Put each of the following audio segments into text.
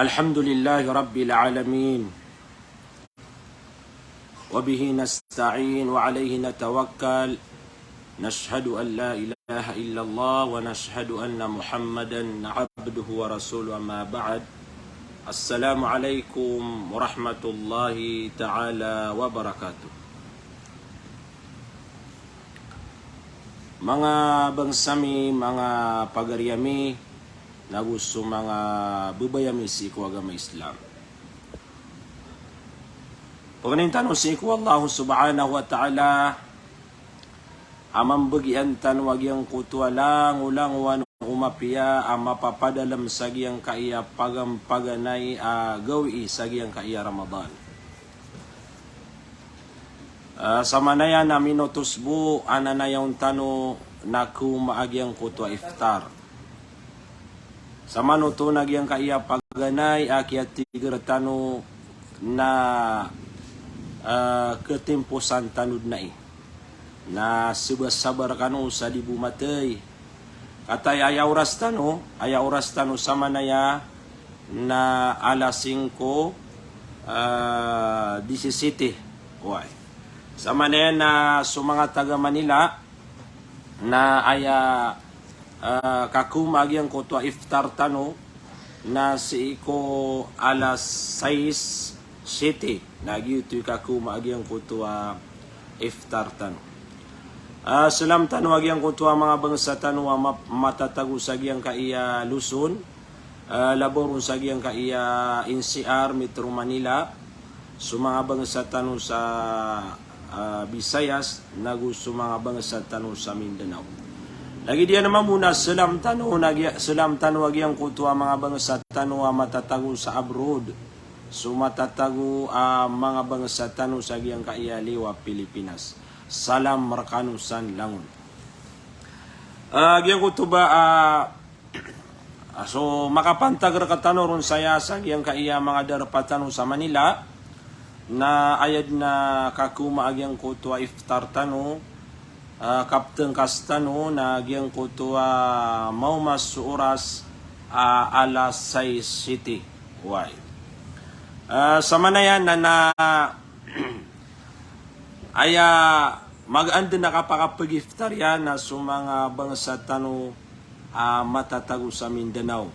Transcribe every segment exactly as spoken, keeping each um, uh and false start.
الحمد لله رب العالمين. وبه نستعين وعليه نتوكل. نشهد أن لا إله إلا الله ونشهد أن محمدا عبده ورسوله. أما بعد. السلام عليكم ورحمة الله تعالى وبركاته. Manga bangsa mi, manga pagari ami, nago so manga bebay ami sii ko agama Islam. Pangnin tano sii ko Allah subhanahu wa ta'ala a mambagian tano a giyangkoto a langolangowan o mapiya a mapapadalem sa giyangkaya pagampaganay a gawii sa giyangkaya Ramadan. Ah, samanaya na minotos bo a nanayawn tano na koma a giyangkoto a iftar. Samanoto na giyangkaya paganay a kiyatiger tano na, ah, ketimposan tano dn ai. Na sabarsabar kano sa di bo mathay. Kataya aya oras tano, aya oras tano samanaya na alas singko, ah, disisiti. Oway. Samanaya na so manga taga Manila, na aya, ah, kakoma a giyangkoto a iftar tano, na sii ko alas sais siti, na giyoto i kakoma a giyangkoto a iftar tano. Ah, salam tano a giyangkoto a manga bangsa tano a map-, matatago sa giyangkaya Luzon, ah, labaw ron sa giyangkaya N C R, Metro Manila, so manga bangsa tano sa, ah, Visayas, nago so manga bangsa tano sa Mindanao. Lagid iyan mambo na salam tano, na giya-, salam tano a giyangkoto a manga bangsa tano a matatago sa abroad, so matatago a manga bangsa tano sa giyangkaya liyo a Pilipinas. Salam rekano san langon. Ah, giyangkoto ba, ah, Ah, so makapantag rektano ron saya sa giyangkaya manga darpa tano sa Manila, na aya dn a kakoma a giyangkoto a iftar tano, ah, kaptengkas tano na giyangkoto a maoma so oras a alas sais siti. Oway. Ah, samanaya na, na aya magaan dn a kapakapegiftar iyan na so manga bangsa tano a matatago sa Mindanao.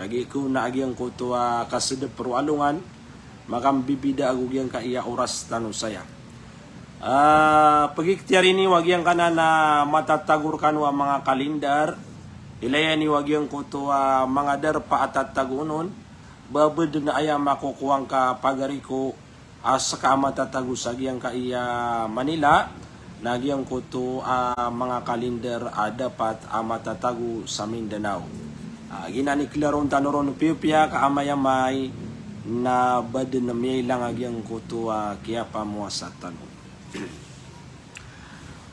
Kagiya ko na a giyangkoto a kasedep ro alongan, makambibida ago giyangkaya oras tano saya. Ah, pegikhtiyar ini wa giyangkanan a matatago rekano a manga kalindar, ilaya niyo wa giyangkoto a manga darpa a tatago on, ba bed na aya makokowa ngka pagari ko, a seka a matatago sa giyangkaya Manila, na giyangkoto a manga kalindar a dapat a matatago sa Mindanao. Ah, giyanan i kelaron tano ron piyapiya ka amay-amay na ba den miyailang a giyangkoto a kiyapamowasa tano.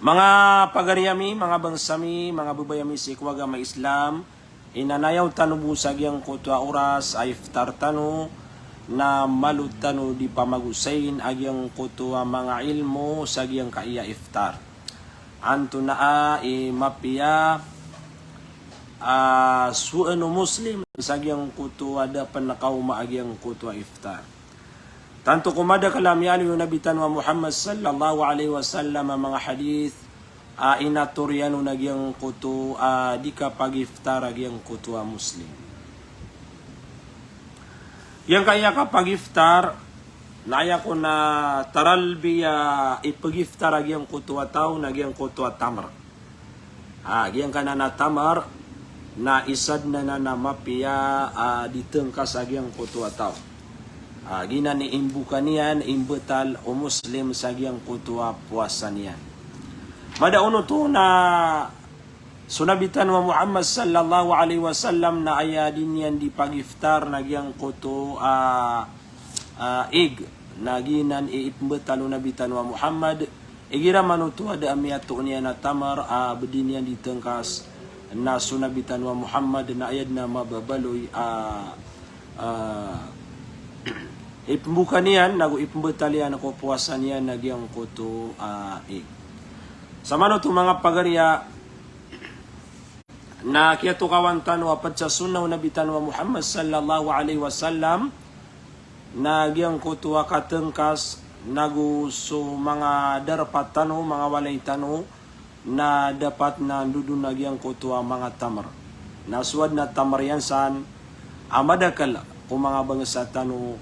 Manga pagari ami, manga bangsa mi, manga bebay ami sii ko agama Islam, inanayaw tano bo sa giyangkoto a oras a iftar tano, na malo tano di pamagosayin a giyangkoto a manga ilmo sa giyangkaya iftar. Antonaa i mapiya a soen o Muslim sa giyangkoto a da pen kaoma a giyangkoto a iftar. Tanto ko madakel a miyaaloy o Nabi tano a Muhammad sallallahu alaihi wasallam a manga hadith a inator iyan on a giyangkoto a di kapagiftar a giyangkoto a Muslim. Giyangkaya kapagiftar, na aya ko na taralbi a ipegiftar a giyangkoto a taw na giyangkoto a tamr. Ah, giyangkanan a tamr na isa den anan a mapiya a di tengkas a giyangkoto a taw. Ah, giyanan i imboka niyan, imbetal o Muslim sa giyangkoto a powasa niyan. Mada on oto na so Nabi tano a Muhammad sallallahu alaihi wasallam na aya di niyan di pagiftar na giyangkoto a, a, ig, na giyanan i ipembetal o Nabi tano a Muhammad, igira man oto a da a miyatoon iyan a tamr a bedi niyan di tengkas, na so Nabi tano a Muhammad na aya den a mababaloy a, a, ipemboka niyan, nago ipembetal iyan ko powasa niyan na giyangkoto a ig. Samanoto manga pagari a Na kiyatokawan tano a pd sa sunnah o Nabi tano a Muhammad sallallahu alaihi wasallam, na giyangkoto a katngkas, nago so manga darpa tano, manga walay tano, na dapat na ndodon a giyangkoto a manga tamr. Na so adn a tamr iyan san a madakl ko manga bangsa tano,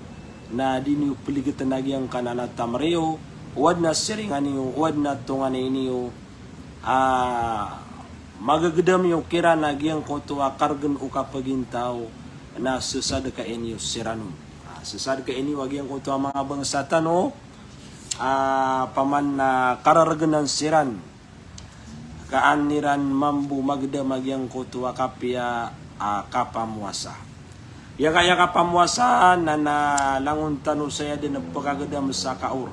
na di niyo pligtn a giyangkanan a tamr iyo, o adn a siringan iyo, o adn a tonganay niyo, a magagdam iyo kiran a giyangkoto a kargn o kapagintaw, na ssadkai niyo siran on. A ssadkai niyo a giyangkoto a manga bangsa tano, a paman na karargnan siran, ka an iran mambo magdam a giyangkoto a kapiya a kapamowasa. Aya ka, aya kapamowasa na, na langon tano saya dn pkagdam sa kaor.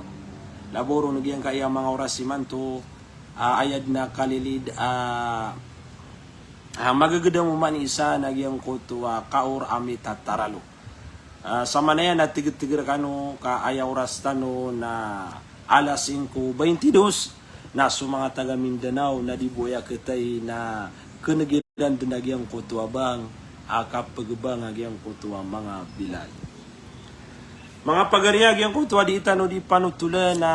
Labaw ron giyangkaya manga oras imanto, a, aya dn a kalilid, a, a, magagdam o manosiya na giyangkoto a kaor a mitataralo. A, samanaya na tigtg rkano ka aya oras tano na alas singko baintidos, na so manga taga Mindanao na di bo aya ktay na kneg iran dn a giyangkoto a bang, a kapgbang a giyangkoto a manga bilay. Manga pagari a giyangkoto a di tano di panotolan na,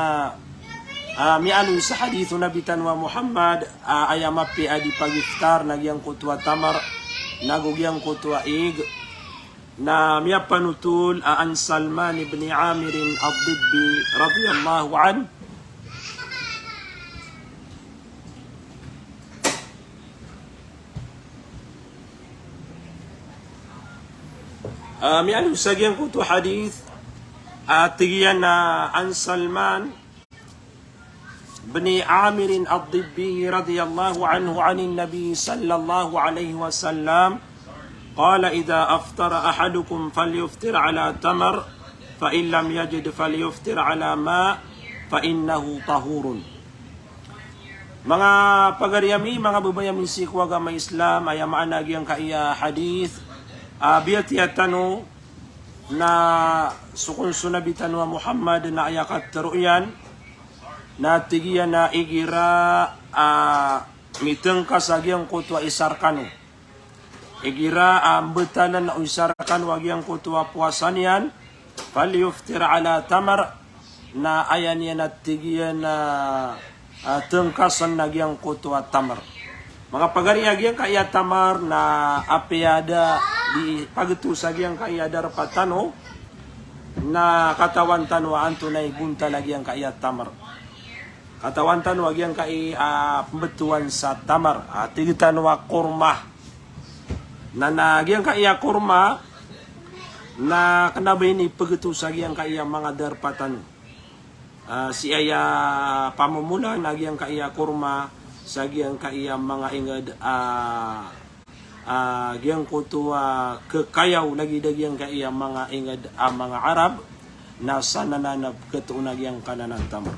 a, miyaaloy sa hadith o Nabi tano a Muhammad, a, aya mapiya a di pagiftar na giyangkoto a tamr, nago giyangkoto a ig, na miyapanotol a an Salman ibn Amir ad-Dibbi radiyallahu anhu. A, miyaaloy sa giyangkoto a hadith, a, tig iyan a an Salman بن عامر الضبي رضي الله عنه عن النبي صلى الله عليه وسلم قال: إذا أفطر أحدكم فليفطر على تمر، فإن لم يجد فليفطر على ماء، فإنه طهور. Manga pagari ami, manga babay ami sii ko agama Islam, aya maana giyangkaya hadith, a, biyatiya tano na so kon so Nabi tano a Muhammad na aya katharo iyan, na tig iyan a igira a mitngkas a giyangkoto a isa rkano. Igira a mbtaln o isa rkano a giyangkoto a powasa niyan, falyuftir ala tamr, na aya niyan a tig iyan a, a, tngkasn a giyangkoto a tamr. Manga pagari a giyangkaya tamr na apiya da di pagto sa giyangkaya darpa tano, na katawan tano a antonaa i bontal a giyangkaya tamr. Katawan tano a giyangkai a pmbtowan sa tamr, a tig tano a korma. Na, na giyangkai a korma, na kna ba ini pgto sa giyangkai a manga darpa tano. A, sii aya pamomolan a giyangkai a korma, sa giyangkai a manga ingd a, a, giyangkoto a kkayaw lagid a giyangkai a manga ingd a manga Arab, na san anan a pktoon a giyangkanan a tamr.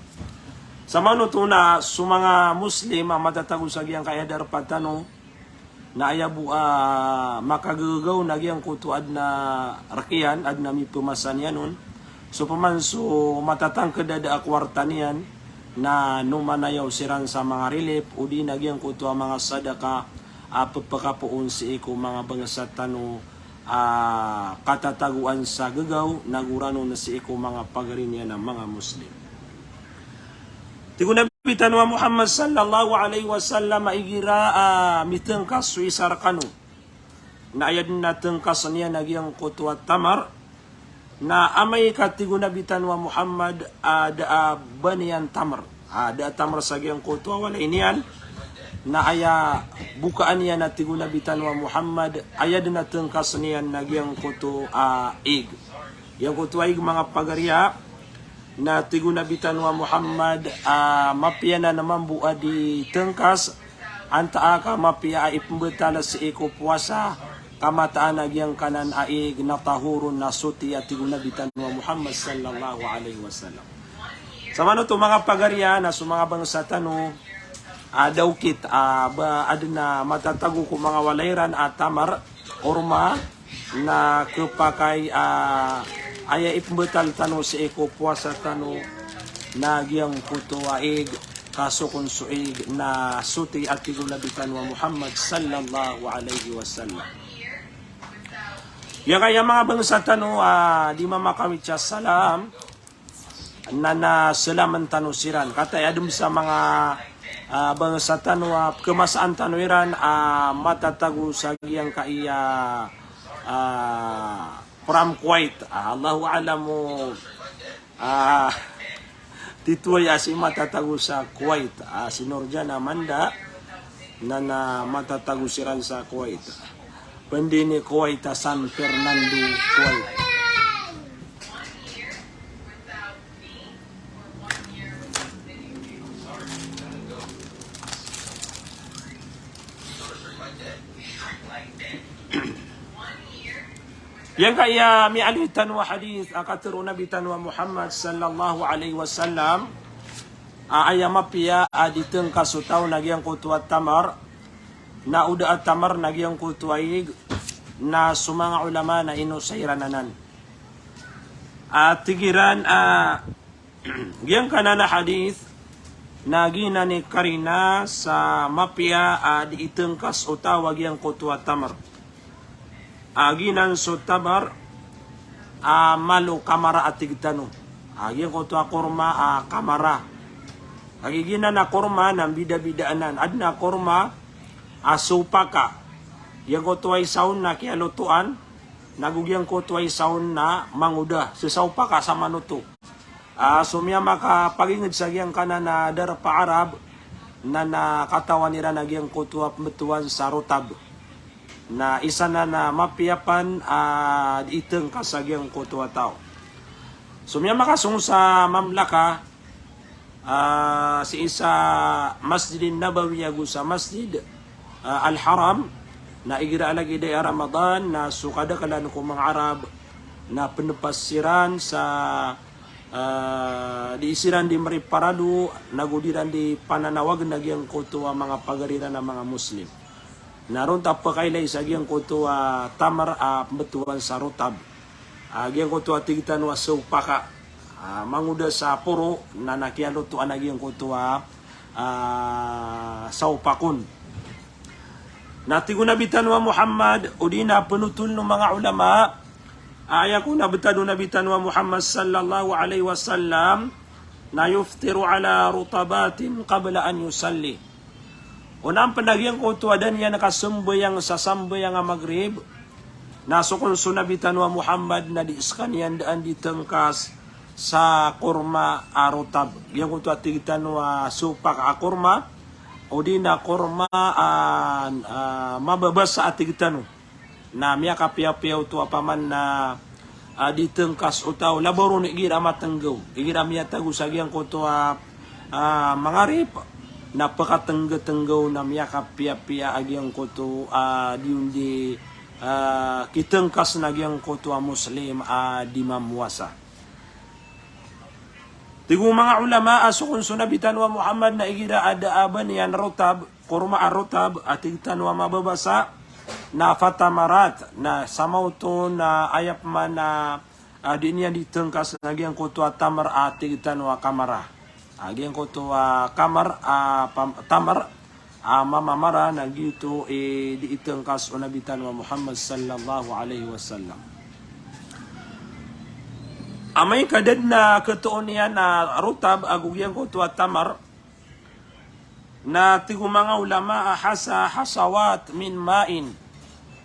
Sa manoto na so manga Muslim a matatago sa giyangkai a darpa tano, na aya bo a makagagaw na giyangkoto adn a rk iyan, adn a mipmasa niyan on. So pman so matatangkd a da a kowarta niyan, na nomanayaw siran sa manga relief, odi na giyangkoto a manga sadaka a ppkapoon sii ko manga bangsa tano a katatagoan sa gagaw, na goranon sii ko manga pagari niyan a manga Muslim. Tig o Nabi tano a Muhammad sallallahu alaihi wasallam a igira a mitngkas so isa rkano, na aya dn a tngkasn iyan a giyangkoto a tamr, na amay ka tig o Nabi tano a Muhammad a da a ba niyan tamr, a da a tamr sa giyangkoto a walay niyan, na aya bokaan iyan a tig o Nabi tano a Muhammad, aya dn a tngkasn iyan na giyangkoto a ig. Giyangkoto a ig, manga pagari a, na tig o Nabi tano a Muhammad a mapiya nan mambo a di tngkas, antaa ka mapiya a ipmbtal sii ko powasa, ka mataan a giyangkanan a ig na tahurun, na soti, a tig o Nabi tano a Muhammad sallallahu alaihi wasallam. Sa manoto, manga pagari a, na so manga bangsa tano a da okit a ba adn a matatago ko manga walay ran a tamr, korma, na khapakay a aya ipmbtal tano sii ko powasa tano na giyangkoto a ig, ka so kon so ig na soti a tig o Nabi tano a Muhammad sallallahu alaihi wasallam. Giyangkaya manga bangsa tano a di mamakawit sa salam, na, na salaman tano siran. Kataya adn sa manga, ah, bangsa tano a pkhamasaan tano iran a matatago sa giyangkaya, ah, from Kuwait. Ah, Allahu a'lamu. Ah, titho aya si matatago sa Kuwait. Ah, si Nurjan Amanda, na, na matatago siran sa Kuwait. Pndini Kuwait a San Fernando, Kuwait. Giyangkaya miyaaloy tano a hadith a katharo o Nabi tano a Muhammad sallallahu alaihi wasallam, a aya mapiya a di tngkas o taw na giyangkoto a tamar, na o da a tamar na giyangkoto a ig, na so manga ulama na ino sa iran anan. A tig iran a giyangkanan a hadith na giyanan i karina sa mapiya a di itngkas o taw a giyangkoto a tamar. A giyanan so tamar a malo kamara a tig tano. A giyangkoto a korma a kamara. A giyanan a korma na mbidabida anan. Adn a korma a sowpaka. Giyangkoto a isa on na kiyalotoan, nago giyangkoto a isa on na mangoda. Sowpaka sa manoto. Ah, so miyamakapagingd sa giyangkanan a darpa Arab, na, na katawan iran a giyangkoto a pmbtowan sa rotab. Na isa nan a mapiya pn a di itngkas sa giyangkoto a taw. So miyamakasong sa mamlaka, ah, sii sa Masjid Nabawi ago sa Masjid, ah, Al-Haram, na igira a lagid aya Ramadan, na so kadaklan ko manga Arab, na pnpas siran sa, ah, di siran di mriparado, nago di ran di pananawag na giyangkoto a manga pagari ran a manga Muslim. Na ron ta pkailay sa giyangkoto a tamar a pmbtowan sa rotab. A giyangkoto a tig tano a sowpaka. A mangoda sa poro na, na kiyalotoan a giyangkoto a, ah, sowpakon. Na tig o Nabi tano a Muhammad, odi na pnotol o manga ulama, a aya ko na btad o Nabi tano a Muhammad sallallahu alaihi wasallam, na yuftiru ala rutabatin qabla an yusalli. Onaan pn a giyangkoto a da niyan kasambayang sa sambayang a Maghrib, na so kon so Nabi tano a Muhammad na di skaniyan daan di tngkas sa korma a rotab. Giyangkoto a tig tano a sowpak a korma, odi na korma a, a mababasa a tig tano. Na miyakapiyapiya oto a paman na, ah, di tngkas o taw, labaw ron igira matnggaw. Igira miyatago sa giyangkoto a, ah, mangarip, na pkatnggatnggaw na miyakapiyapiya a giyangkoto a di on di, ah, kitngkas na giyangkoto a Muslim a di mamowasa. Tig o manga ulama a so kon so Nabi tano a Muhammad na igira a da a ba niyan rotab, korma a rotab, a tig tano a mababasa, na fatamarat, na samaoto na aya pman a, a di niyan di tngkas na giyangkoto a tamar a tig tano a kamara. A giyangkoto a kamar a pam-, tamar a mamamara na giyoto i di itngkas o Nabi tano a Muhammad sallallahu alaihi wasallam. Amay ka da dn a khatoon iyan a rotab ago giyangkoto a tamar, na tig o manga ulama a hasa hasawat min ma'in.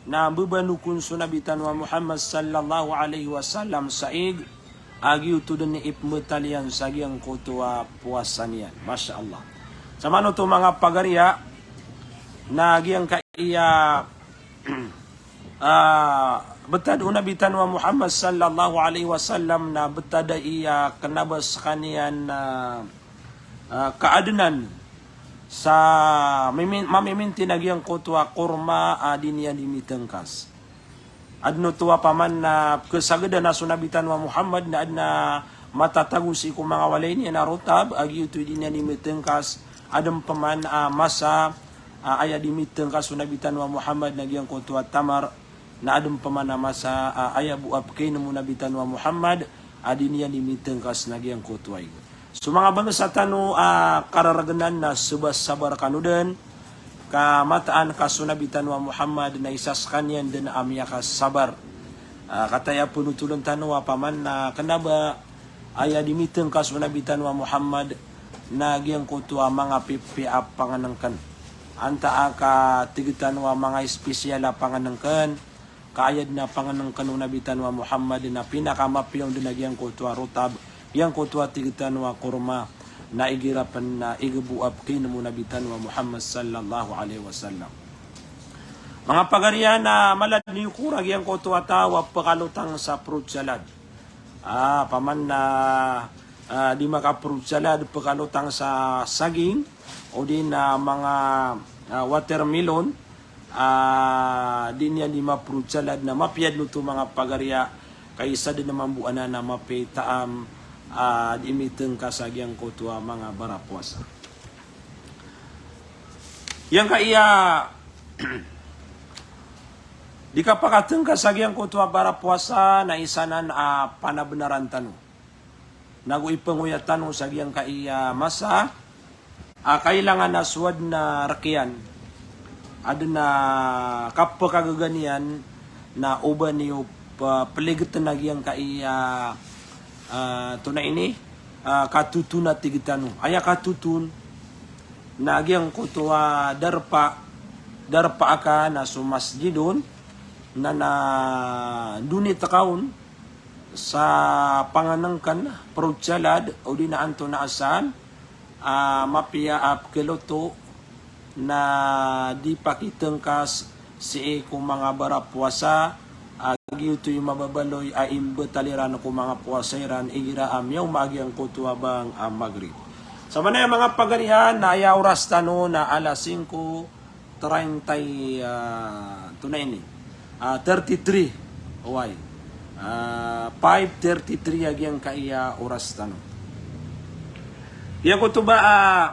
Na mbabanokon so Nabi tano a Muhammad sallallahu alaihi wasallam sa ig, a giyoto dn i ipmbtad iyan sa giyangkoto a powasa niyan. Masha Allah. Samanoto manga pagariya, na giyangkaya, ah, btad o Nabi tano a Muhammad sallallahu alaihi wasallam na btad aya kna ba skaniyan na, ah, kaadnan sa mimin-, mamimintin a giyangkoto a korma a di niyan di mitngkas. Adn oto a paman na pkhasagdan a so Nabi tano a Muhammad na adn a matatago sii ko manga walay niyan a rotab, a giyoto i di niyan di mitngkas, adn pman a masa, a, aya di mitngkas o Nabi tano a Muhammad na giyangkoto a tamar, na adn pman a masa, a, aya bo a pkhainm o Nabi tano a Muhammad, a di niyan di mitngkas na giyangkoto a ig. So manga bangsa tano a kararagnan na sabar-sabar kano den, ka mataan ka so Nabi tano a Muhammad na isa sekaniyan den a miyakasabar. Ah, kataya penotolen tano a paman na kena ba aya di mitengka so Nabi tano a Muhammad na giyangkoto a manga pipiya a pangenengken. Antaa ka tig tano a manga espesyal a pangenengken, ka aya den a pangenengken o Nabi tano a Muhammad na pinakamapiya on den a giyangkoto a rotab, giyangkoto a tig tano a korma, na igira pen na igebo a pekenem o Nabi tano a Muhammad sallallahu alaihi wasallam. Manga pagariya, na mala den iyo ko ra giyangkoto a taw a pekalotang sa fruit salad. Ah, paman na, ah, di maka-fruit salad, pekalotang sa saging, odi na manga, ah, watermelon, ah, di niyan di ma-fruit salad, na mapiya den oto manga pagariya, ka isa den a mambo anan a mapiya i taam, ah, di mitengka sa giyangkoto a manga barapowasa. Giyangkaya di kapakatengka sa giyangkoto a barapowasa na isa nan a panabenaran tano. Nago ipengoyat tano sa giyangkaya masa a kailangan a so aden a rek iyan, aden a kapekagaga niyan, na oba niyo pe-, pelegeten a giyangkaya, ah, tonaa ini, ah, katoton a tig tano. Aya katoton na giyangkoto a darpa, darpa aka na so masjid on, na, na donit ka on sa pangenengken, fruit salad, odi na antonaa san a mapiya a pekeloto, na di pakitengka sii ko manga barapowasa, a giyoto i mababaloy a imbetal iran ko manga powasa iran igira a miyaoma a giyangkoto a bang a Maghrib. Samanaya manga pagariya, na aya oras tano na alas singko treinta i, ah, tonaa ini, ah, thirty-three, oway. Ah, five thirty-three a giyangkaya oras tano. Giyangkoto ba, ah,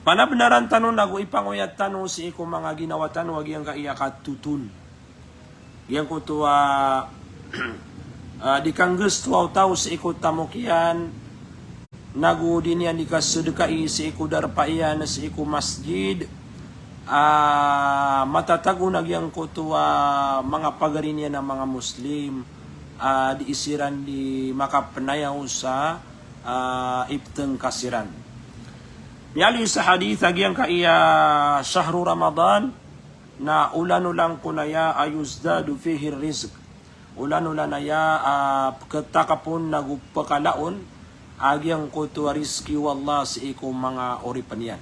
panabenaran tano nago ipangoyat tano sii ko manga ginawa tano a giyangkaya katoton. Giyangkoto a, ah, di kanggesto o taw sii ko tamok iyan, nago di niyan di kasedeka i sii ko darpa iyan, sii ko masjid, ah, matatago na giyangkoto a manga pagari niyan a manga Muslim, ah, di siran di makapenayaw sa, ah, ipetengka siran. Miyaaloy sa hadith a giyangkaya shahru Ramadan, na olan-olan kon aya a yuzdadu fihi rizq. Olan-olan aya a ketakapon nago pekalaon a giyangkoto a rizki o Allah sii ko manga oripen iyan.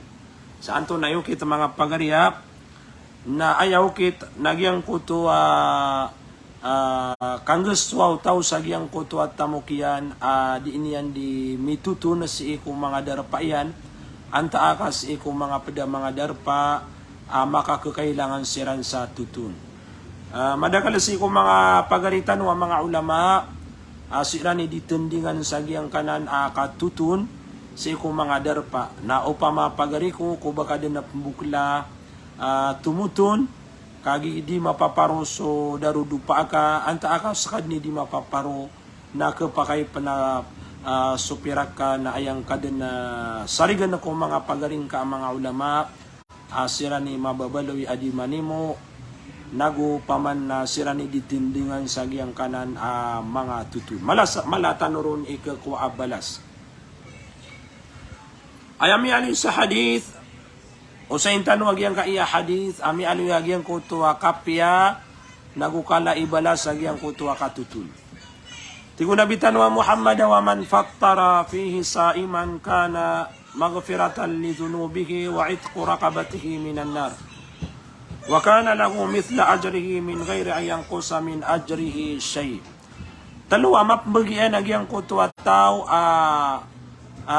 Sa antonaa i okit manga pagariya, na aya okit na giyangkoto a, ah, kanggesto o taw sa giyangkoto a tamok iyan a di niyan di mitoton sii ko manga darpa iyan, antaa ka sii ko manga ped a manga darpa a makakekailangan siran sa toton. Ah, madakel sii ko manga pagari tano a manga ulama a siran i di tendingan sa giyangkanan a katoton sii ko manga darpa. Na opama pagari ko, ko ba ka den a pembokela, ah, tomoton, ka gii di mapaparo so darodopa aka, antaa ka seka den i di mapaparo, na kepakay pen a, ah, so pirak ka, na aya ngka den a sarigen ko manga pagari ngka a manga ulama a siran i mababaloy a di manimo, nago paman na siran i di tendingan sa giyangkanan a manga toton. Mala sa, mala tano ron ikekowa a balas. Aya miyaaloy sa hadith, osayin tano a giyangkaya hadith a miyaaloy a giyangkoto a kapiya nago kala i balas a giyangkoto a katoton. Tig o Nabi tano a Muhammad, "Wa man fattara fihi sa'iman kana maghfiratan li dhunubihi wa itqu raqabatihi minan nar. Wa kana lahu mithla ajrihi min ghairi an yanqusa min ajrihi shay'." Telo a mapembegi iyan a giyangkoto a taw a, a,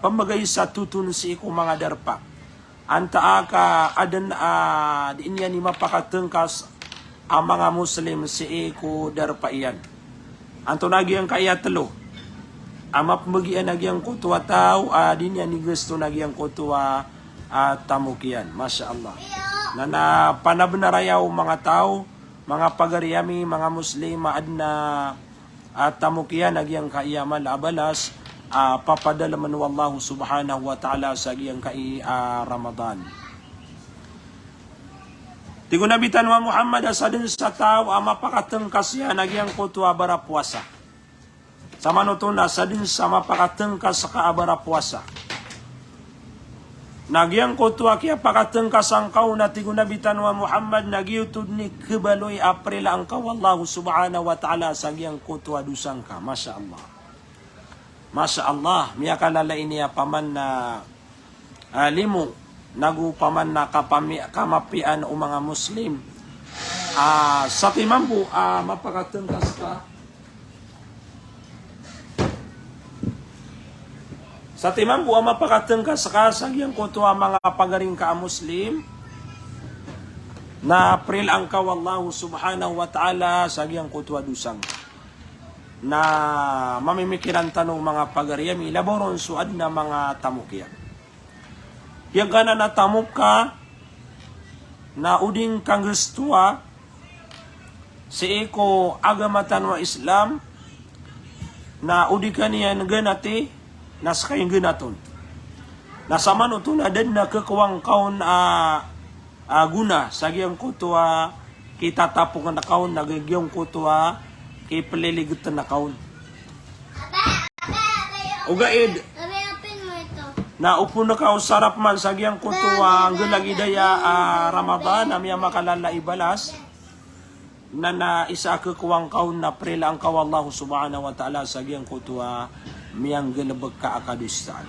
pembegay sa toton sii ko manga darpa. Antaa ka aden a di niyan i mapakatengkas a manga Muslim sii ko darpa iyan. Antonaa giyangkaya telo a mapembegi iyan a giyangkoto a taw a di niyan i gesto na giyangkoto a, a tamok iyan. Masha Allah. Na, na panabenar aya o manga taw, manga pagari ami, manga Muslim, a aden a a tamok iyan a giyangkai a mala a balas a papadalem o Allah subhanahu wa ta'ala sa giyangkai a Ramadan. Tig o Nabi tano a Muhammad a sadn sa taw a mapakatngkas iyan a giyangkoto a barapowasa. Samanoto na sadn sa mapakatngkas ka a barapowasa. Na giyangkoto a kiyapakatngkasan ka on a tig o Nabi tano a Muhammad na giyoto dn i khabaloy a prilaan ka o Allah subhanahu wa ta'ala sa giyangkoto a dosa ngka. Masha Allah. Masha Allah. Miyakalala ini a paman na ah, limo, nago paman na kapami-, kamapiyaan o manga Muslim. Ah, satiman bo a mapakatngkas ka. Satiman bo a mapakatngkas ka sa giyangkoto a manga pagari ngka a Muslim, na prilaan ka o Allah subhanahu wa ta'ala sa giyangkoto a dosa ngka. Na mamimikiran tano manga pagari ami, labaw ron so adn a manga tamok iyan. Giyangkanan a tamok ka, na o di ngka nggastowa sii ko agama tano a Islam, na o di ka niyan ganati, na ska i ngganat on. Na samanoto na da dn a khakowa ngka on a a, gona sa giyangkoto a kitatapokn ka on, na giyangkoto a kipliligetn ka on. Ogaid na opama ka o sarap man sa giyangkoto a nggalagidaya a Ramadan, na miyamakalala i balas. Na, na isa a khakowa ngka on na prilaan ka o Allah subhanahu wa ta'ala sa giyangkoto a miyanggalbk ka a kadosaan.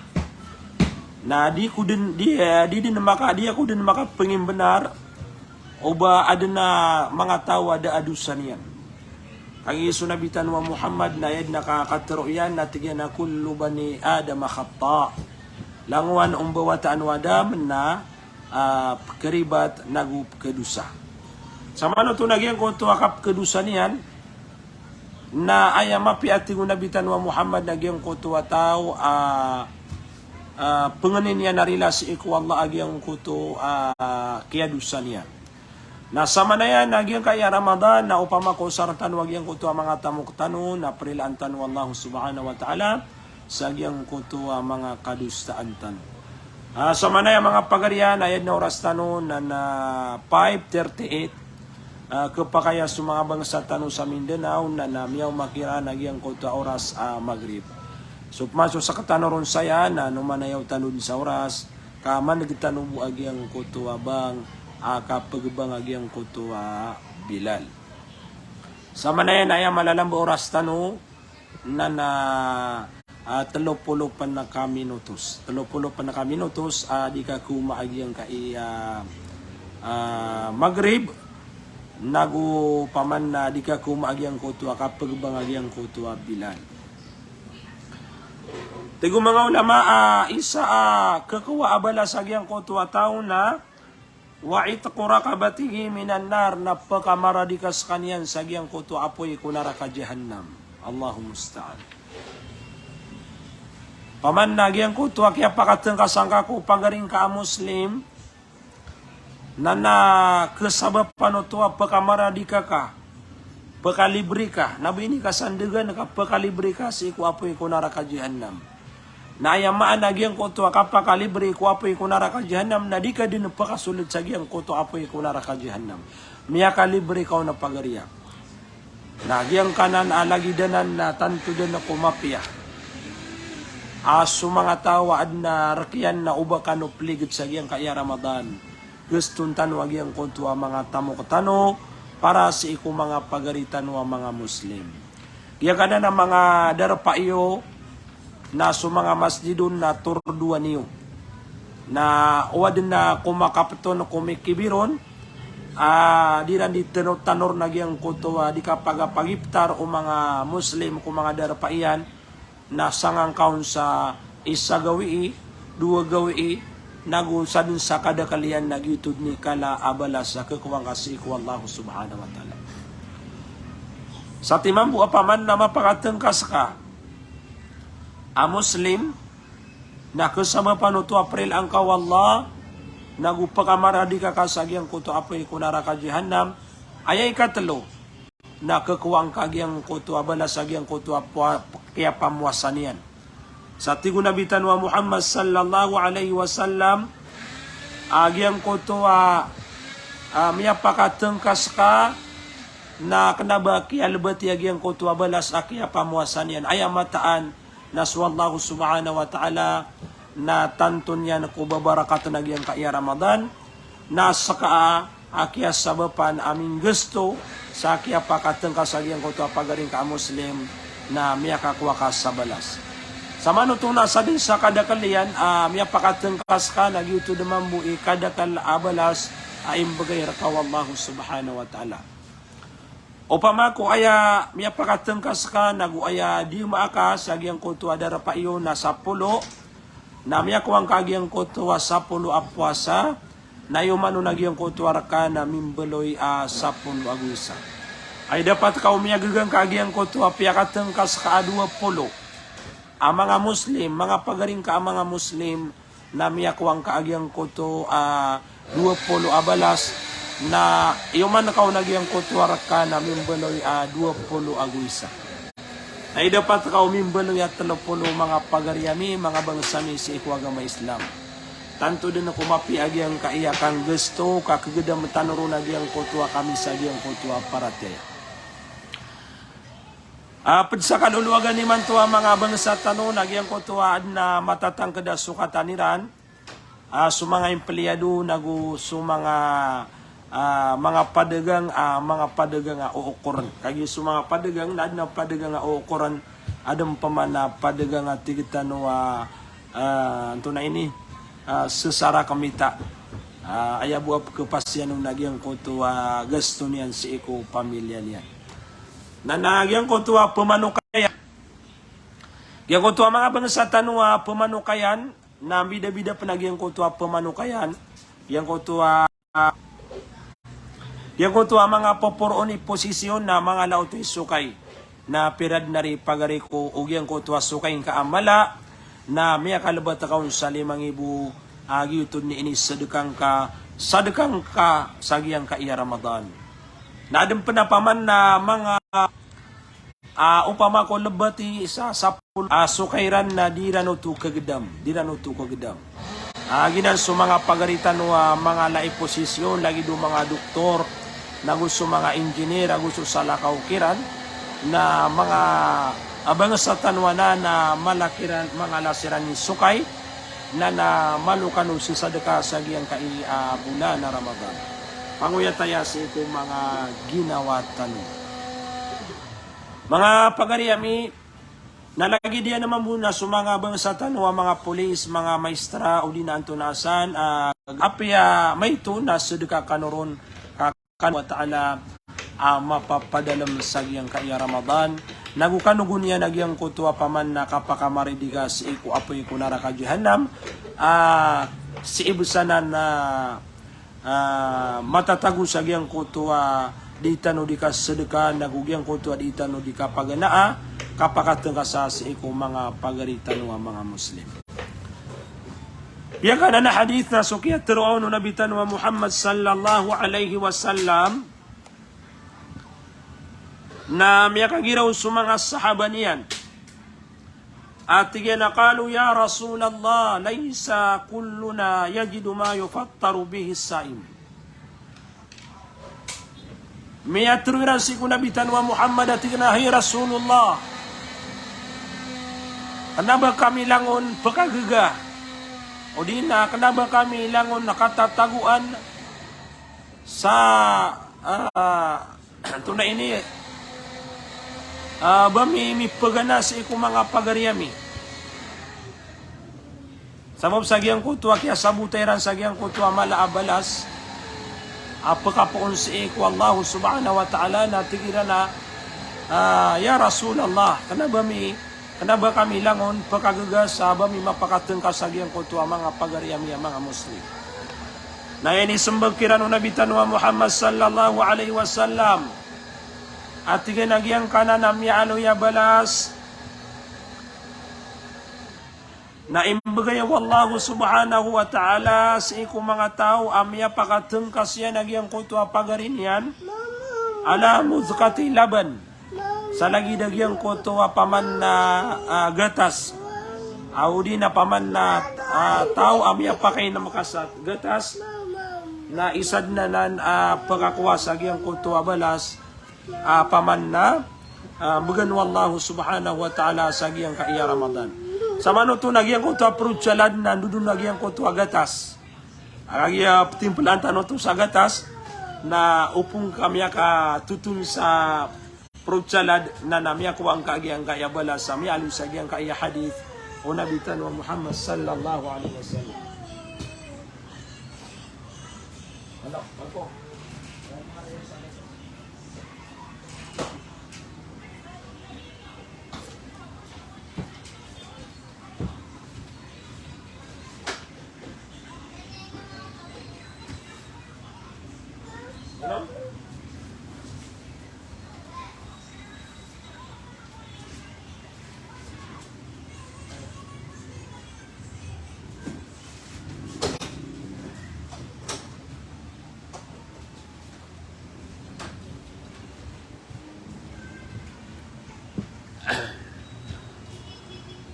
Na di ko dn, di, eh, di dn maka, di ako dn makapngimbnar o ba adn a manga taw a da a dosa niyan. Kagiya so Nabi tano a Muhammad na aya dn a ka-, katharo iyan na tig iyan a kullu bani Adama khata'. Langowan o mbawataan o Adam na ah, pkharibat nago pkhadosa. Samanoto na giyangkoto a kapkhadosa niyan, na aya mapiya a tig o Nabi tano a Muhammad na giyangkoto a taw a, ah, pangnin iyan a rila sii ko Allah a giyangkoto a kiyadosa niyan. Na samanaya na giyangkai a Ramadan, na opama ka o sarap tano a giyangkoto a manga tamok tano, na prilaan tano o Allah subhanahu wa ta'ala sa giyangkoto a manga kadosaan tano. Ah, samanaya manga pagarian, aya dn a oras tano na, na five thirty-eight. Ah, khapakay a so manga bangsa tano sa Mindanao na, na miyaoma kiran a giyangkoto a oras a Maghrib. So pman so sktano ron saya na nomanayaw tano dn sa oras, ka maneg tano bo a giyangkoto a bang, ah, kapagbang a giyangkoto a Bilal. Samanaya na aya malalamba oras tano, na, na, ah, telo polo pn ka minutos. Telo polo pn ka minutos, ah, di ka koma a giyangkai a, ah, Maghrib, nago paman na di ka koma a giyangkoto a kapagbang a giyangkoto a Bilal. Tig o manga ulama, ah, isa a khakowa a balas a giyangkoto a taw na wa itqu raqabatihi minan nar, na pkhamaradika skaniyan sa giyangkoto a apoy ko naraka Jahannam. Allahul musta'an. Paman na giyangkoto a kiyapakatngkasan ka ko pagari ngka a Muslim, na, na khasabapan oto a pkhamaradika ka, pkhalibre ka, na ba ini ka sandagan ka pkhalibre ka sii ko apoy ko naraka Jahannam. Na aya maana a giyangkoto a kapakalibre ko apoy ko naraka Jahannam, na di ka dn pkhasold sa giyangkoto a apoy ko naraka Jahannam. Miyakalibre ka on a pagari a. Na giyangkanan a lagid anan na tanto dn ko mapiya a so manga taw a adn a rk iyan na o ba kano pliged sa giyangkai a Ramadan. Gaston tano a giyangkoto a manga tamok tano para sii ko manga pagari tano a manga Muslim. Giyangkanan a manga darpa iyo na so manga masjid on na tordoan iyo. Na o adn a komakapton, komikibir on, a, di ran di tano-, tanor na giyangkoto a di kapagapagiptar o manga Muslim ko manga darpa iyan, na sangangka on sa isa gawii, dowa gawii, nago sadn sa kadakl iyan na giyoto dn i kala a balas a khakowa ngka sii ko Allah subhanahu wa ta'ala. Satiman bo a paman na mapakatngkas ka a Muslim, na khasabapan oto a prilaan ka o Allah, nago pkhamaradika ka sa giyangkoto a apoy ko naraka Jahannam. Aya ikatlo, na khakowa ngka giyangkoto a balas a giyangkoto a pua-, kiyapamowasa niyan. Sa tig o Nabi tano a Muhammad sallallahu alaihi wasallam, a giyangkoto a, a, miyapakatengka seka, na kena ba kiyalebati a giyangkoto a balas a kiyapamowasa niyan. Aya mataan, na so Allahu subhanahu wa ta'ala na tanto niyan ko babarakaten a giyangkaya Ramadan, na seka a kiyasabapan a minggesto sa kiyapakatengka sa giyangkoto a pagari ngka a Muslim, na miyakakowa ka sa balas. Sa manoto na sa den sa kadakel iyan a miyapakatengka seka, na giyoto den mambo i kadakel a balas a imbegay reka o Allahu subhanahu wa ta'ala. Opama ko aya miyapakatengka seka, nago aya diyema aka sa giyangkoto a darpa iyo na sapolo, na miyakowa ngka giyangkoto a sapolo a powasa, na iyo man on a giyangkoto a reka na mimbeloy a sapolo ago isa. Ay dapat ka o miyagega ngka giyangkoto a piyakatengka seka a dowa polo a manga Muslim, manga pagari ngka a manga Muslim, na miyakowa ngka a giyangkoto a dowa polo a balas, na iyo man ka on a giyangkoto a reka na mimbeloy a dowa polo ago isa. Na aya dapat ka o mimbeloy a telo polo, manga pagari ami, manga bangsa mi sii ko agama Islam. Tanto den ko mapiya a giyangkaya kanggesto, ka kegedam tano ron a giyangkoto a kami sa giyangkoto a paratiyaya. A, ped sa kalolowagan imanto a manga bangsa tano na giyangkoto a aden a matatangked a sokatan iran, a, so manga empleyado nago so manga, a, manga padagang, a, manga padagang a ookoren. Kagiya so manga padagang na aden a padagang a ookoren, aden peman a padagang a tig tano a, a, antonaa ini, a, sesara kemita. A, aya bo a pekepastiyan on a giyangkoto a gasto niyan sii ko pamilya niyan. Na, na giyangkoto a pemanokayan. Giyangkoto a manga bangsa tano a pemanokayan, na mbidabida pen a giyangkoto a pemanokayan. Giyangkoto a, giyangkoto a manga poporoon i posisyon na manga laoto i sokay. Na pira den ari pagari ko o giyangkoto a sokay ngka a mala, na miyakalebat ka on sa lima ngibo, a, giyoto den i inisedeka ngka, sedeka ngka sa giyangkaya Ramadan. Na aden pen a paman na manga, a, opama ko lebat i sa sapolo, a, sokay iran na di iran oto kegedam, di iran oto kegedam. A, giyanan so manga pagari tano a manga ala i posisyon, lagid o manga doktor, nago so manga engineer, ago so salakaw kiran, na manga, a, bangsa tano a na, na mala kiran, manga ala siran i sokay, na, na malo kano sesadeka sa giyangkai a, a, bolan a Ramadan. Pangoyat aya sii ko manga ginawa tano. Manga pagari ami, na lagid iyan a mambo na so manga bangsa tano a manga polis, manga maestra, odi na antonaa san, a, apiya maito na sedeka kano ron, ka, kano wa ta'ala, a, mapapadalem sa giyangkaya Ramadan. Nago kano go niyan a giyangkoto a paman na kapakamaridi ka sii ko apoy ko naraka jahannam, a, sii bes anan a, a, matatago sa giyangkoto a di tano di kasedeka, nago giyangkoto a di tano di kapaganaa, kapakatengka sa sii ko manga pagari tano a manga Muslim. Giyangkanan a hadith na so kiyatero on o Nabi tano a Muhammad sallallahu alaihi wasallam, na miyakagiraw so manga sahaba niyan. A tig iyan a, qalu, "Ya Rasulallah, laysa kulluna yajidu ma yufattaru bihi as-saim." Miyatero iran sii ko Nabi tano a Muhammad a tig iran a, "Hay Rasulullah, kena ba kami langon pekagega, odi na kena ba kami langon katatagoan sa, a, antonaa ini, a, ba mi, mipegana sii ko manga pagari ami?" Sabap sa giyangkoto a kiyasabota iran sa giyangkoto a mala a balas a pekapoon sii ko Allah subhanahu wa ta'ala, na tig iran a, a, "Ya Rasulullah, kena ba mi, kena ba kami langon pekagega sa ba mi mapakatengka sa giyangkoto a manga pagari ami a manga Muslim?" Na inisembag kiran o Nabi tano a Muhammad sallallahu alaihi wasallam a tig iyan a giyangkanan a miyaaloy a balas na imbegay o Allah subhanahu wa ta'ala sii ko manga taw a miyapakatengka siyan a giyangkoto a pagari niyan, Ala mudghati laban. Sa lagid a giyangkoto a paman na, ah, gatas. Odi na paman na, ah, taw a miyapakainm ka sa gatas. Na isa dn anan a pkakowa sa giyangkoto a balas a paman na, ah, bgan o Allah subhanahu wa ta'ala sa giyangkaya Ramadan. Sa manoto na giyangkoto a fruit salad na ndodon a giyangkoto a gatas. Kagiya ptimplaan tano oto sa gatas, na opama ka miyakatotol sa fruit salad na, na miyakowa ngka giyangkaya balas a miyaaloy sa giyangkaya hadith o Nabi tano a Muhammad sallallahu alaihi wasallam.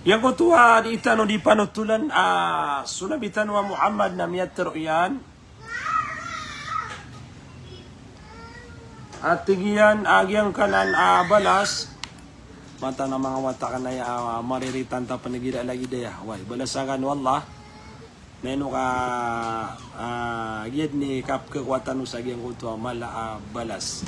Giyangkoto a dii tano dii panotolan a so Nabi tano a Muhammad na miyatharo iyan a tig iyan a giyangkanan a balas. Mataan a manga wata akn aya a mariritan ta pn igira lagid aya. Way, balas akn o Allah. Na ino ka, ah, giya dn i kapkhakowa tano sa giyangkoto a mala a balas.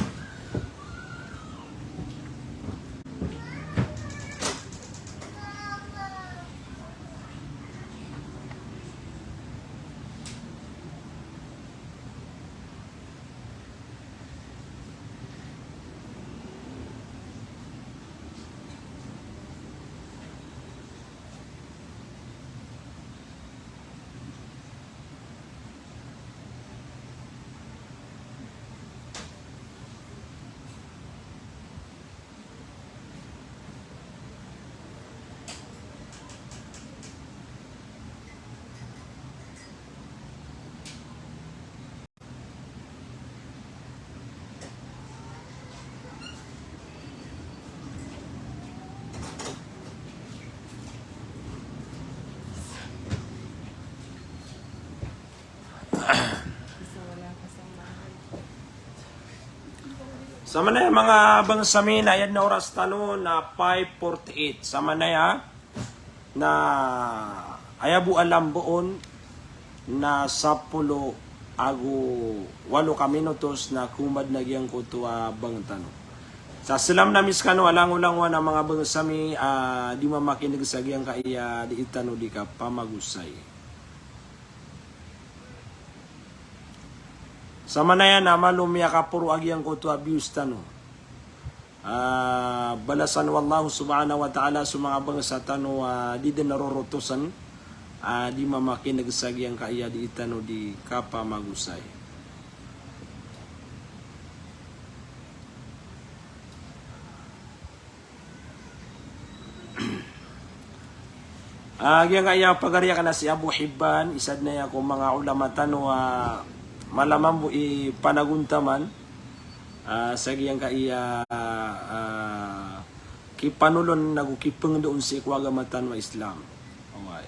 Samanaya manga bangsa mi na aya dn a oras tano na five forty-eight. Samanaya na aya bo a lamboon na sapolo ago walo ka minutos na komad na giyangkoto a bang tano. Sa salam ami skano a langolangowan a manga bangsa mi a dii mamakin'g sa giyangkaya dii tano dii kapamagosay. Samanaya na malo miyakaporo a giyangkoto a views tano. Ah, balasan o Allah subhanahu wa ta'ala so manga bangsa tano a dii dn rorotosan a dii mamakin'g sa giyangkaya dii tano dii kapamagosay. Ah, giyangkaya pagari akn a si Abu Hibban, isa dn aya ko manga ulama tano a mala mambo i panagontaman, ah, sa giyangkaya, ah, kipanolon ago kipngdoon sii ko agama tano a Islam. Oway.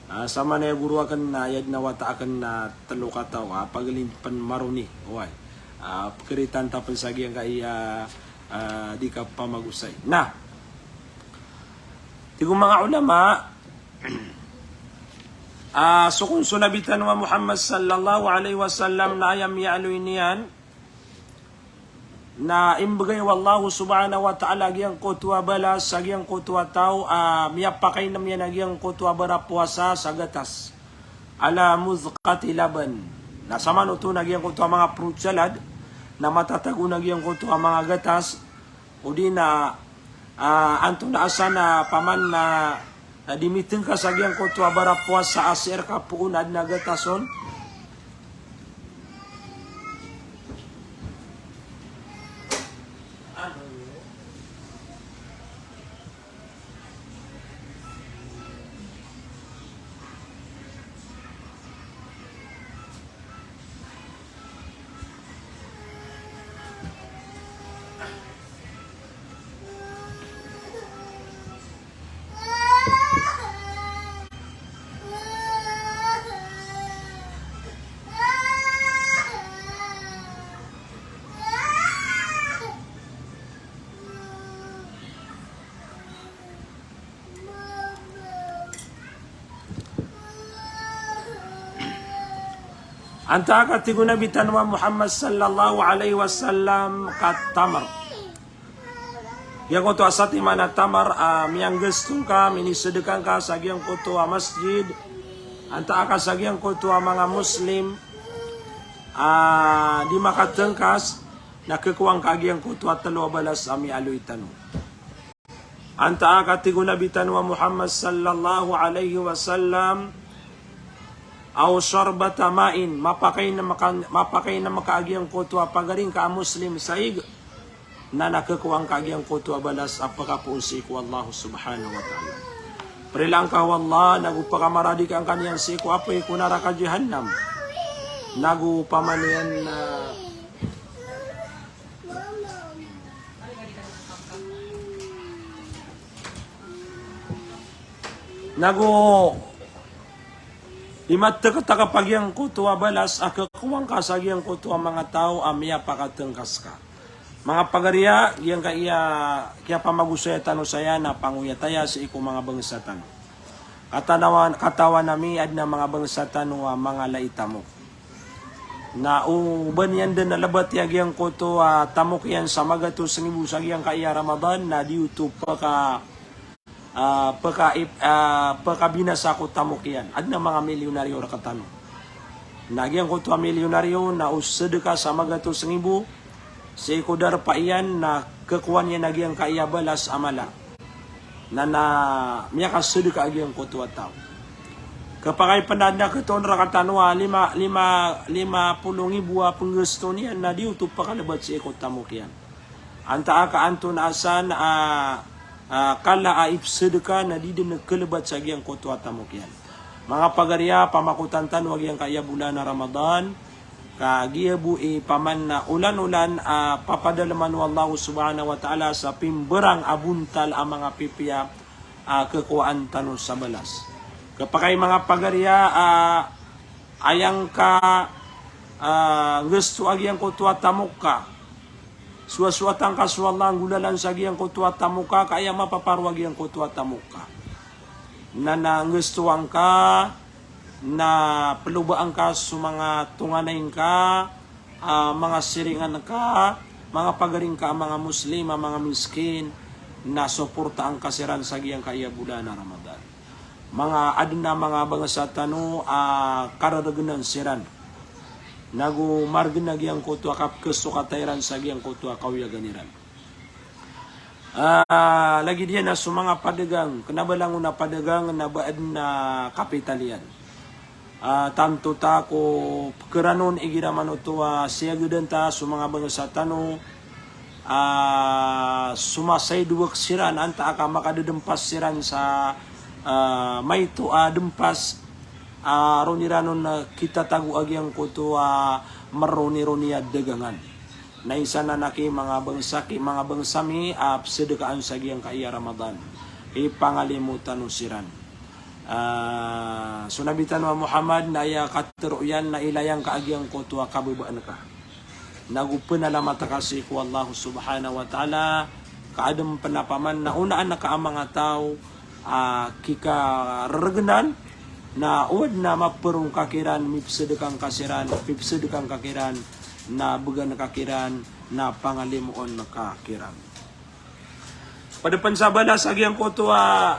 Ah, samanaya goro akn na aya dn a wata akn na tlo kataw a pagalimpn maroni. Oway. Ah, pkharitan ta pn sa giyangkaya, ah, dii kapamagosay. Na, tig o manga ulama, ah, so kon so Nabi tano a Muhammad sallallahu alaihi wasallam na aya miyaaloy niyan, na imbgay o Allah subhanahu wa ta'ala giyangkoto a balas sa giyangkoto a taw a miyapakainm iyan a giyangkoto a barapowasa sa gatas. Ala mudghati laban. Na samanoto na giyangkoto a manga fruit salad, na matatago na giyangkoto a manga gatas, odi na, ah, antonaa san a paman na, ah, dii mitngka sa giyangkoto a barapowasa a sii rka poon a adn a gatas on. Antaa ka, tig o Nabi tano a Muhammad sallallahu alaihi wasallam, ka tamar. Giyangkoto a satiman a tamar a miyanggasto ngka, minisadka ngka sa giyangkoto a masjid, antaa ka sa giyangkoto a manga Muslim a di makatngkas, na khakowa ngka a giyangkoto a tlo a balas a miyaaloy tano. Antaa ka, tig o Nabi tano a Muhammad sallallahu alaihi wasallam, aw sharbata ma'in, mapakainm ka, mapakainm ka a giyangkoto a pagari ngka a Muslim sa ig, na khakowa ngka a giyangkoto a balas a pkapoon sii ko Allah subhanahu wa ta'ala. Prilaan ka o Allah, nago pkamaradikaan ka niyan sii ko apoy ko naraka Jahannam. Nago pamaniyan na Nago imatktk a giyangkoto a balas a khakowa ngka sa giyangkoto a manga taw a miyapakatngkas ka. Manga pagari a, giyangkaya kiyapamagosaya tano saya na pangoyat aya sii ko manga bangsa tano. Katawan, katawan ami, adn a manga bangsa tano a manga lai tamok. Na o ba niyan dn lbat a giyangkoto a tamok iyan sa magatos nggibo sa giyangkaya Ramadan, na di oto pka, ah, pka ip-, ah, pkabinasa ko tamok iyan. Adn a manga milyonaryo rktano. Na giyangkoto a milyonaryo na o sadka sa magatos nggibo, sii ko darpa iyan na khakowa niyan a giyangkaya balas a mala. Na, na miyakasadka a giyangkoto a taw. Khapakay pn a adn a khatoon rktano a lima, lima, lima polo nggibo a pnggasto niyan na di oto pkalbat sii ko tamok iyan. Antaa ka antonaa san a, a, kala a ipsadka na di dn khalbat sa giyangkoto a tamok iyan. Manga pagari a, pamakotan tano a giyangkaya bolan a Ramadan, ka giya bo i paman na olan-olan a papadalman o Allah subhanahu wa ta'ala sa pimbarang a bontal a manga pipiya a khakowaan tano sa balas. Khapakay manga pagari a, a, aya ngka, a, nggasto a giyangkoto a tamok ka, sowasowatan ka so Allah a nggolalan sa giyangkoto a tamok ka, ka aya mapaparo a giyangkoto a tamok ka. Na, na nggastoan ka, na plobaan ka so manga tonganay ngka, a, manga siringan ka, manga pagari ngka a manga Muslim, a manga miskin, na soportaan ka siran sa giyangkaya bolan a Ramadan. Manga adn a manga bangsa tano a karargnan siran. Nago margn a giyangkoto a kapkhasokata iran sa giyangkoto a kaoyagan iran. A, lagid iyan a so manga padagang, kna ba langon a padagang na ba adn a kapital iyan. A, tanto ta ko pkharanon igira man oto a siyagadan ta so manga bangsa tano, a, so masaidowk siran, antaa ka makadadmpas siran sa, a, maito a dmpas, a, roniran on, a, kitatago a giyangkoto a mronironi a dagangan. Na isa nan aki manga bangsa ki, manga bangsa mi a psadkaan sa giyangkaya Ramadan. Ipangalimo tano siran. A, so Nabi tano a Muhammad na aya katharo iyan na ilaya ngka a giyangkoto a kababaan ka. Nago pnalamat ka sii ko Allah subhanahu wa ta'ala, ka adn pn a paman na onaan ka a manga taw a kikarargnan, na o adn a maparong ka kiran, mipsadka ngka siran, pipsadka ngka kiran, na bgan ka kiran, na pangalimoon ka kiran. Pd pn sa balas a giyangkoto a,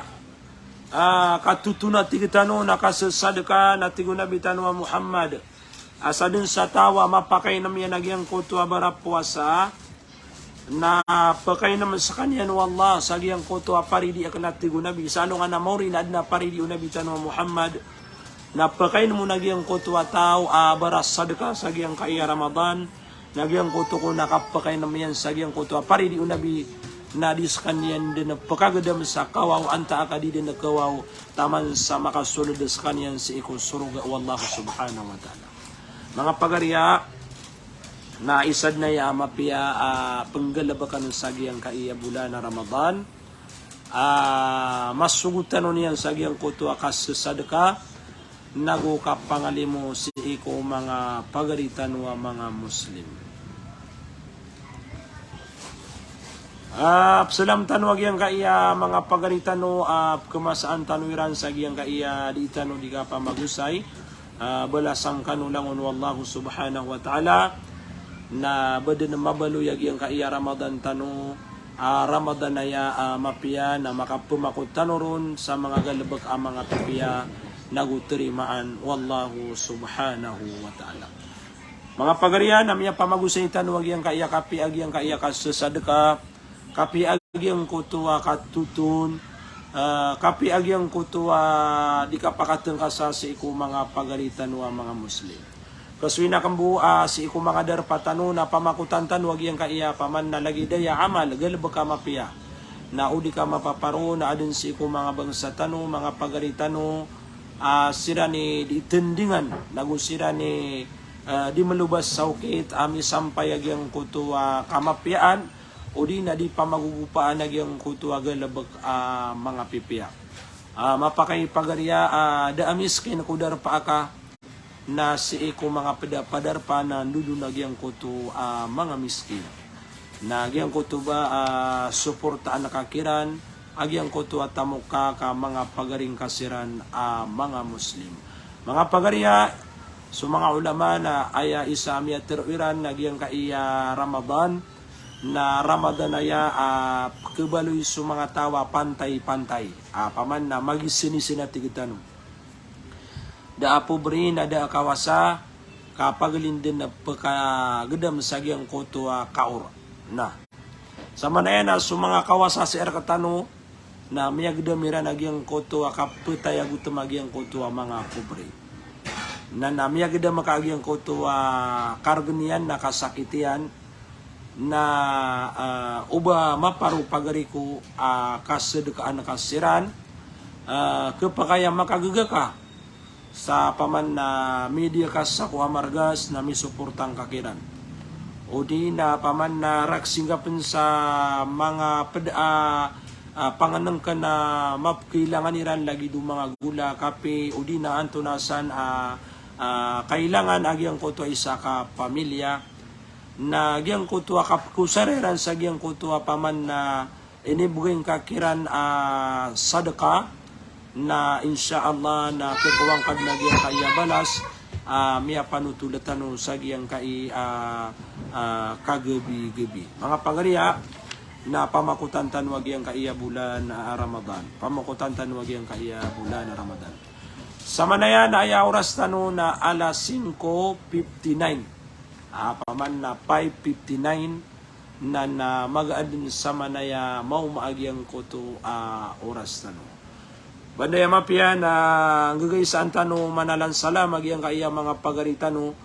a, katotoon a tig tano na kasasadka, na tig o Nabi tano a Muhammad a sadn sa taw a mapakainm iyan a giyangkoto a barapowasa, na pakainm skaniyan o Allah sa giyangkoto a paridi akn a tig o Nabi, sa alongan a maori na adn a paridi o Nabi tano a Muhammad, na pakainm on a giyangkoto a taw a barasadka sa giyangkaya Ramadan, na giyangkoto kon a kapakainm iyan sa giyangkoto a paridi o Nabi, na di skaniyan dn pkagdam sa kawaw, antaa ka di dn kawaw, taman sa makasold skaniyan sii ko sorga o Allah subhanahu wa ta'ala. Manga pagari a, na isa dn aya a mapiya a pnggalbkn sa giyangkaya bolan a Ramadan, a, masogotan on iyan sa giyangkoto a kasasadka, nago kapangalimo sii ko manga pagari tano a manga Muslim. A, pzalam tano a giyangkaya manga pagari tano a pkhamasaan tano iran sa giyangkaya di tano di kapamagosay. ah, balasan kano langon o Allah subhanahu wa ta'ala, na ba dn mabaloy a giyangkaya Ramadan tano, ah, Ramadan aya, ah, mapiya, na makapmakot tano ron sa manga galbk a manga pipiya, nago tarimaan o Allah subhanahu wa ta'ala. Manga pagariya, na miyapamagosay tano a giyangkaya kapiya, a giyangkaya kasasadka, kapiya a giyangkoto a katoton, ah, kapiya a giyangkoto a di kapakatngkasa sii ko manga pagari tano a manga Muslim. Kasoy na kmbo, ah, sii ko manga darpa tano na pamakotan tano a giyangkaya paman na lagid aya amal, galbk a mapiya. Na o di ka mapaparo na adn sii ko manga bangsa tano, manga pagari tano, ah, siran i di tndingan, nago siran i, ah, di mlobas sa okit a misampay a giyangkoto a kamapiyaan, odi na di pamagogopaan a giyangkoto a galbk a manga pipiya. Ah, mapakay pagariya, ah, da a miskin ko darpa aka, na sii ko manga pd a padarpa na ndodon a giyangkoto a manga miskin. Na giyangkoto ba, ah, suportaan ka kiran a giyangkoto a tamok ka ka manga pagari ngka siran a manga Muslim. Manga pagariya, so manga ulama na aya isa a miyatharo iran na giyangkaya Ramadan, na Ramadan aya, ah, pkhabaloy so manga taw a pantay-pantay. Ah, paman na magisin-isin a tig tano. Da a pobri na da a kawasa, ka paglindn a pkhagdam sa giyangkoto a kaor. Na. Samanaya na so manga kawasa sii rktano, na miyagdam iran a giyangkoto a kaptay a gotm a giyangkoto a manga pobri. Na, na miyagdam ka a giyangkoto a kargn iyan na kasakit iyan, na, ah, o ba maparo pagari ko, ah, kasadkaan ka siran, ah, khapakay a makagaga ka sa paman na midiya ka sako a margas na misoporta ngka kiran. Odi na paman na raksingga pn sa manga pd a, ah, pangnngkn a mapkailangan iran lagid o manga gola, kape, odi na antonaa san a, ah, kailangan a giyangkoto a isa ka pamilya. Na giyangkoto a kapkosara iran sa giyangkoto a paman na inibgay ngka kiran a sadka, na insha Allah na khakowa ngka dn a giyangkaya balas a miyapanothol tano sa giyangkai a, ah, kagabi-gabi. Manga pagariya, na pamakotan tano a giyangkaya bolan a Ramadan. Pamakotan tano a giyangkaya bolan a Ramadan. Samanaya na aya oras tano na alas singko fifty-nine. Ah, paman na five fifty-nine, na, na magaan dn samanaya maoma a giyangkoto a oras tano. Bandaya mapiya na nggagaysaan tano manalan salam a giyangkaya manga pagari tano,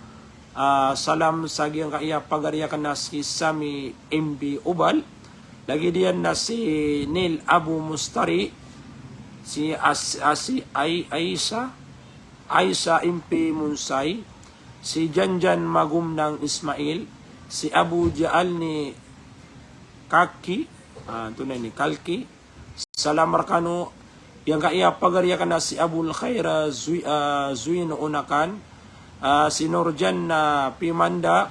ah, salam sa giyangkaya pagari akn a si Sami M B Obal, lagid iyan na si Neil Abu Mustari, si As-, ah, si Ai-, Aisa, Aisa M P Munsay, si Janjan Magomnang Ismail, si Abu Jaalni Kaki, ah, antonaa ini, Kalki, salam rkano, giyangkaya pagari akn a si Abul Khair, ah, Zui-, ah, Zuin Onakan, ah, si Nurjan, ah, Pimanda,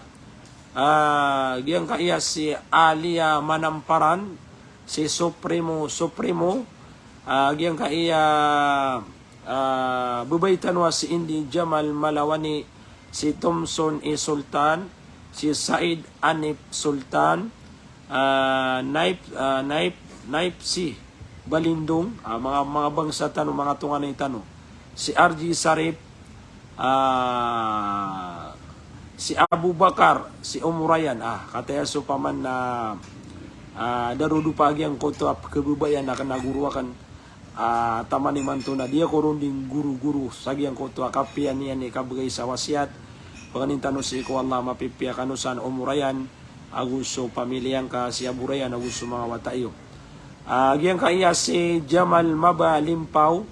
ah, giyangkaya si Alia Manamparan, si Supremo, Supremo, ah, giyangkaya, ah, babay tano a si Indi Jamal Malawani, si Thomson E Sultan, si Said Anip Sultan, ah, Naip, ah, Naip, Naip si Balindong, ah, manga, manga bangsa tano, manga tonganay tano. Si R G Sarip, ah, si Abu Bakar, si Omurayan, ah, kataya so paman na, ah, darodopa a giyangkoto a pkhababayaan akn a goro akn, ah, taman imanto na di ako ron dii nggorogoro sa giyangkoto a kapiya niyan i kabgay sa wasiyat. Pangnin tano sii ko Allah a mapipiya kano san Omurayan, ago so pamiliya ngka, si Abu Rayan, ago so manga wata iyo. Ah, giyangkaya si Jamal Maba Limpaw,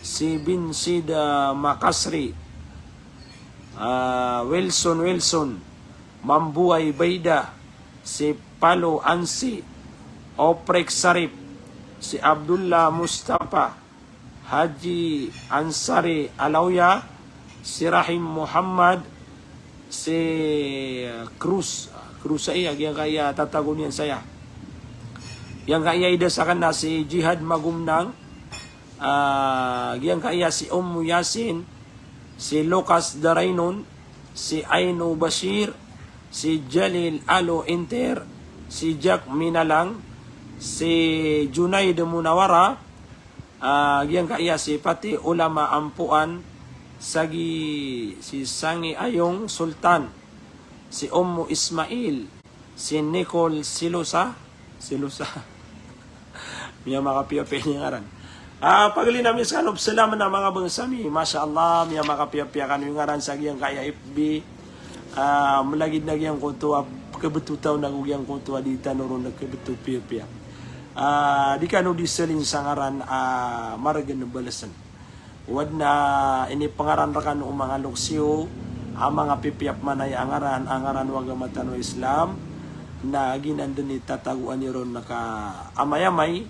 si Bin Sid, ah, Makasri, ah, Wilson Wilson, Mambuay Baida, si Palo Ansi, Oprek Sarip, si Abdullah Mustafa, Haji Ansari Alawya, si Rahim Muhammad, si Cruz, Cruz ai, giyangkaya tatago niyan saya. Giyangkaya ida sakn na si Jihad Magomnang, ah, giyangkaya si Ummu Yasin, si Lucas Darainon, si Aino Bashir, si Jalil Alo Inter, si Jack Minalang, si Junaid Munawara, ah, giyangkaya si Pati Ulama Ampuan, sagi si Sangi Ayong Sultan, si Ummu Ismail, si Nicole Silosa, Silosa. Miyamakapiyapiya ini ngaran. Ah, pagilin ami skano pzalam na manga bangsa mi. Masha Allah, miyamakapiyapiya kano i ngaran sa giyangkaya F B. Ah, malagid na giyangkoto a khabto taw na go giyangkoto a di tano ron khabto piyapiya. Ah, di kano di salin sa ngaran, ah, margn balsn. Wad na inipangaran rkano o manga loks iyo a manga pipiya pman aya a ngaran, a ngaran o agama tano a Islam, na giyanan dn i tatagoan iyo ron na ka amayamay,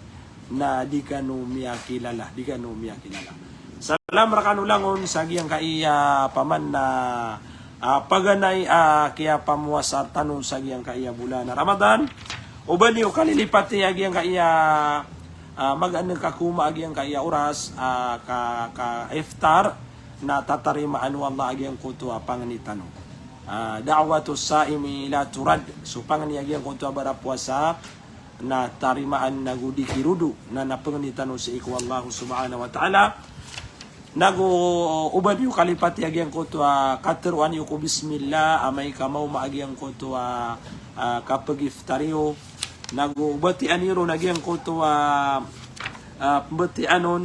na di kano miyakilala, di kano miyakilala. Salam rkano langon sa giyangkaya paman na, ah, paganay a kiyapamowasa tano sa giyangkaya bolan a Ramadan. O ba niyo kalilipati a giyangkaya, ah, magaan ka koma a giyangkaya oras, ah, ka, ka iftar, na tatarimaan o Allah a giyangkoto a pangni tano. Ah, da'watus saimi la turad. So pangni a giyangkoto a barapowasa, na tarimaan nago di kirodo, na, na pangni tano sii ko Allah subhanahu wa ta'ala. Nago o ba niyo kalipati a giyangkoto a kateroan iyo ko bismillah, amay ka maoma a giyangkoto a, ah, kapagiftar iyo. Nago batian iyo ron a giyangkoto a, ah, pmbatian on,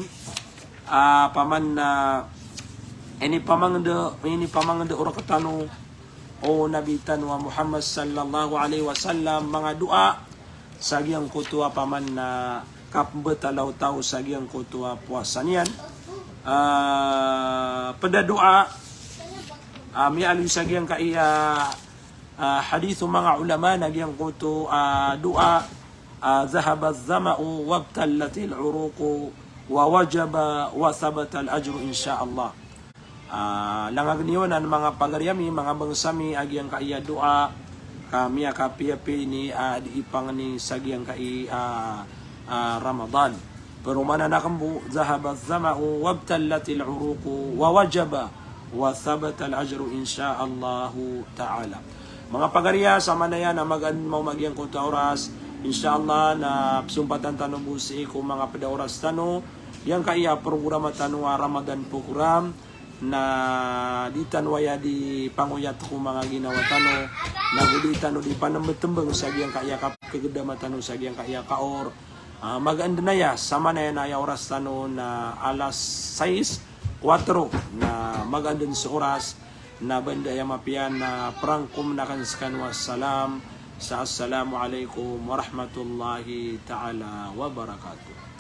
ah, paman na inipamangd, inipamangd o rktano o Nabi tano a Muhammad sallallahu alaihi wasallam, manga doa sa giyangkoto a paman na kapmbtala o taw sa giyangkoto a powasa niyan. Ah, pd a doa, ah, miyaaloy sa giyangkaya, ah, hadith o manga ulama na giyangkoto a doa, ah, "Dhahaba adh-dhama'u wabtallatil uruqu wa wajaba wa thabatal ajru insha Allah." Ah, langag niyo nan manga pagari ami, manga bangsa mi, a giyangkaya doa ka miyakapiyapiya ini, ah, di ipangni sa giyangkaya, ah, ah, Ramadan. Paromanan akn bo, "Dhahaba adh-dhama'u wabtallatil uruqu wa wajaba wa thabatal ajru insha Allahu ta'ala." Manga pagari a, samanaya na magaan maoma giyangkoto a oras, insha Allah na pzompatan tano bo sii ko manga pd a oras tano, giyangkaya programa tano a Ramadan Program, na di tano aya di pangoyat ko manga ginawa tano, nago di tano di panmbtmbng sa giyangkaya kapkagdama tano sa giyangkaya kaor. Ah, magaan dn aya, samanaya na aya oras tano na alas sais kuwatro, na magaan dn so oras, na ba dn aya mapiya na prangkom akn skano a salam sa assalamu alaikum warahmatullahi ta'ala wabarakatuh.